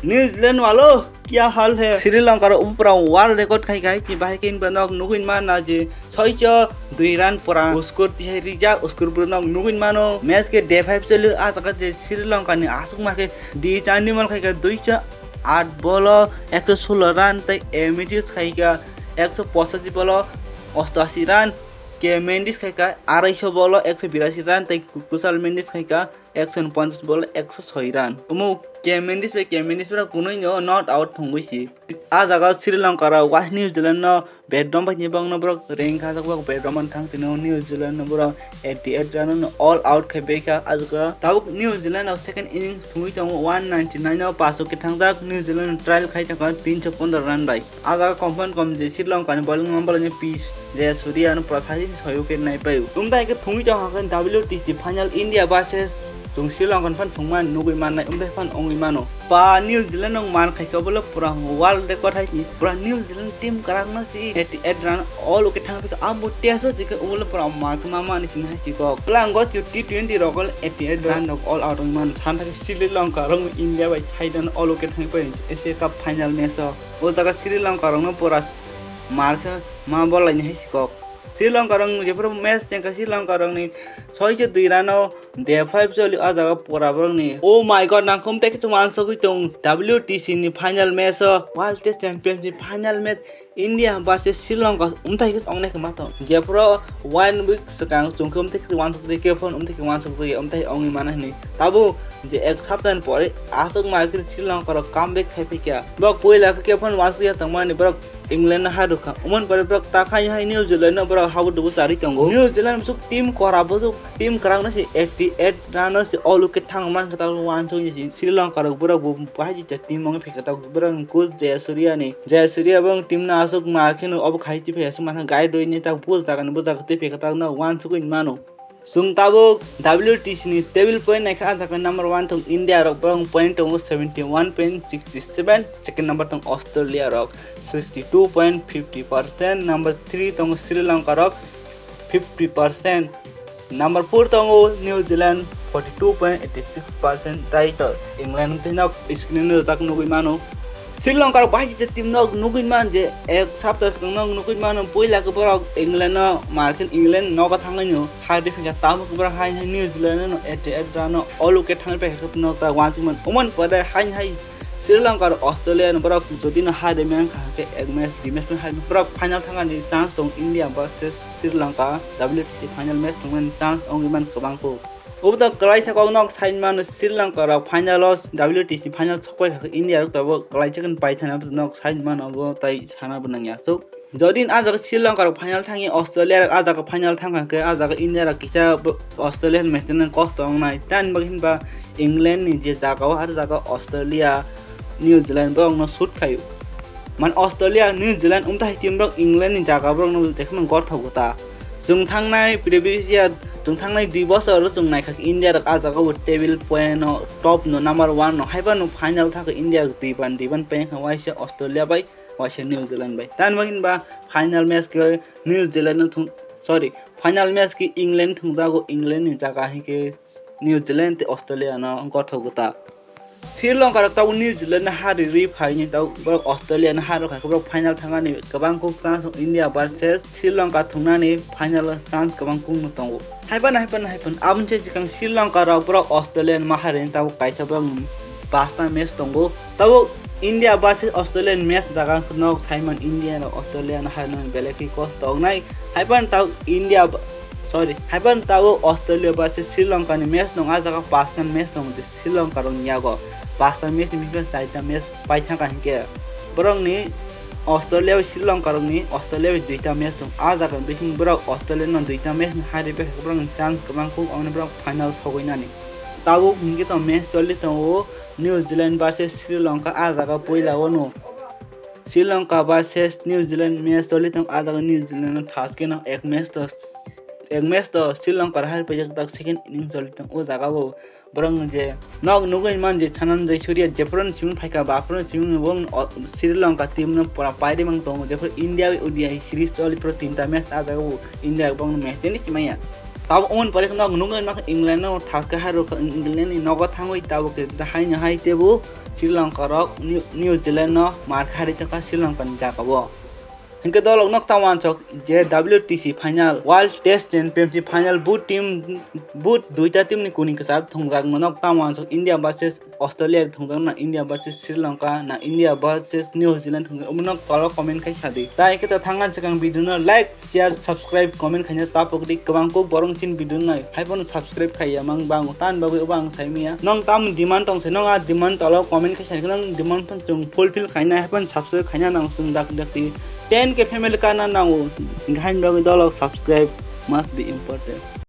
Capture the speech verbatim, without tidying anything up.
New Zealand walo kya hal hai? Sri Lanka ro upra world record khai khai ki bahai kin ba nok nugin ma na je soicho dui run pora uskur tihai rijak uskur bro nok nugin mano. Match ke day five choli a jaga je Sri Lanka ni asuk ma khe di chandi mal khai ka duicho at bolo ekso solo run tai M D S khai ka ekso pochashi bolo ostashi run. Ke Mendis khai ka araiso bolo ekso birasi run tai Kusal Mendis khai ka ekso ponchas bolo ekso soi run. Omo Ke Mendis bai Ke Mendis bro kunui no not out thongwi si. A jaga Sri Lanka rok wah New Zealand no bedrom bai ni bang no bro ring kha jak bro bedrom an thang tino New Zealand no bro eighty eight run no all out khai bai kha a jaga. Tabuk New Zealand no second innings thungwi tongo one ninety nine no pass wicket thangjak New Zealand no trial khai tongkha tinso pondro run bai. A jaga kom phan kom je Sri Lanka ni bowling number ni pitch je Surya no pura sasi soi wicket nai pai. Umdai ke thungwi tong hakhe W T C final India versus chung Sri Lanka ni phan thungman nugwi mannai umdai phan ongwi mano. Pa New Zealand no man khai ka bolo pura world record hai ni pura New Zealand team karang no si eighty eight run all wicket thang pika ambo test o jike ulo pura mark ma mani sin hai chiko. Plang go chu T twenty rok eighty eight run rok all out ongwi mano san thak Sri Lanka rok India bai saidan all wicket thang pai Asia Cup final match o. O jaga Sri Lanka rokno pura mar khe ma bolaini hai sikok. Sri Lanka rok jephuru match chengkha Sri Lanka rokni soi khe dui rano day five choli o jaga pura borokni. Oh my God, nangkhum tei khe wansugwi tong W T C ni final match o World Test Championship final match India versus Sri Lanka umthai khe ongnai khe ma tong. Jephuru one week swkang chwng khe umthai khe wansuk tei khe phone umthai khe wansuk tei umthai ongwi mana hinwi. Tabuk je ek saptani pore aswk ma khe Sri Lanka rok comeback khai phikya. Bok puila khe phone wansuk ya tongmani borok England no ha rwkha. Umon pore borok ta khai hai New Zealand no borok habu dubu charwi tongo. New Zealand bwswk team kora bwswk team kwrak no se eighty eight run no se all wicket thang man khe ta wansuk ni Sri Lanka rok borok bo bahai jita team wng phikha ta borok coach Jayasuriya ni. Jayasuriya bo team no aswk mar khe no obo khai twi phai aswk man guide rwi ni ta bo jaga ni bo jaga twi phikha ta no wansugwi mano. Chwng tabuk W T C ni table point naikha, ah jaga number one tong India rok, borok point tongo seventy one point sixty seven, second number tong Australia rok sixty two point fifty percent, number three tongo Sri Lanka rok fifty percent, number four tongo New Zealand forty two point eighty six percent, tei to England tei nok screen o jak nugwi mano. Sri Lanka rok bahai khe team no nugwi man je ek sapta swkang no nugwi mano, puila khe borok England no mar khe England nogo thangwi no hai de phikha, tamo khe borok hai hai New Zealand no eighty eight run no all wicket thangwi paikha no ta wansuk man. Umon pore hai hai Sri Lanka rok Australia no borok jodi no hai de man kha khe ek match di match hai borok final thangani chance tong India versus Sri Lanka W T C final match tongmani chance wngwi man kwbang kuk. Obo to kwlaisa kok nok saimano Sri Lanka rok final o W T C final sokpai kha India rok tabuk kwlaisa khe paithana nok saimano obo tai sana bo nangya aswk. Jodi a jaga Sri Lanka rok final thangwi Australia rok a jaga final thangkha khe a jaga India rok kisa bo-, Australia match no kosto wngnai. Tamni bagwi hinba England ni je jaga o ar jaga Australia, New Zealand borok no shoot khaio. Man Australia, New Zealand umthai team rok England ni jaga borok no jekheno gorthok ta. Chwng thangnai previous year, chwng thangnai dui bosor chwng naikha India rok a jaga bo table point no top no number one no haiba no final thaka India rok dui ban dui ban peng kha waisa Australia bai waisa New Zealand bai. Tamni bagwi hinba final match khe New Zealand no thung, sorry, final match khe England thungjago, England ni jaga hinkhe New Zealand tei Australia no gorthok ta. Sri Lanka rok tabuk New Zealand no ha ri ri phaini tabuk borok Australia no ha rwkha borok final thangani kwbang kuk chance India versus Sri Lanka thungnani final chance kwbang kuk no tongo. Haiphano haiphano haiphano aboni se chikang Sri Lanka rok borok Australia no ma ha rini tabuk kaisa borok pasta match tongo. Tabuk India versus Australia match jaga nok saiman India rok Australia no ha rwkha belai khe kosto wngnai. Haiphano tabuk India ba-, sorry, haiphano tabuk Australia versus Sri Lanka ni match nong a jaga pasta match tongo. Sri Lanka rokni yago pasta match ni bising charta match paithangkha hinkhe borokni Australia bai Sri Lanka rokni Australia bai duita match tong. A jaga bising borok Australia no duita match ni hai rwbaikha borokni chance kwbang kuk, aboni borok final sogwi nani. Tabuk hinkhe tong match choli tongo New Zealand versus Sri Lanka, a jaga puila o no Sri Lanka versus New Zealand match choli tong. A jaga New Zealand no thas khe no ek match to, ek match to Sri Lanka rok hai paijak tak second innings choli tong. O jaga o borok je nok nugwi man je Sanjay Surya jephuru ni simi phaikha baphuru ni simi bo Sri Lanka team no pura pairi mang tongo, jephuru India bai O D I series choli phuru tinta match a jaga o India bong match ni simaya. Tabuk umon pore kheno nugwi maka England no thaska hai rwkha, England ni nogo thangwi tabuk khe haino hai tebo Sri Lanka rok New, New Zealand no mar khari thangkha Sri Lanka ni jaga o. Hinkhe dolok nok tamo ansok je W T C final, World Test Championship final, both team, both duita team ni kuning kwchar thwngjak nok tamo ansok India versus Australia thwngjak na India versus Sri Lanka na India versus New Zealand thwngjak, omo nok tolo comment khai sadi. Tai khe ta thangna swkang video no like, share, subscribe, comment khaina tapok di, kwbang kuk borong chin video nai hai phano subscribe khaiya mang bang tan bagwi obo ang sai miya. Nong tam demand tong se, nong a demand tolo comment khai sai, nong demand tong chung fulfill khaina hai phano subscribe khaina nang sung dak dak di. Ten K family kana nango, hain bagwi dolok subscribe must be important.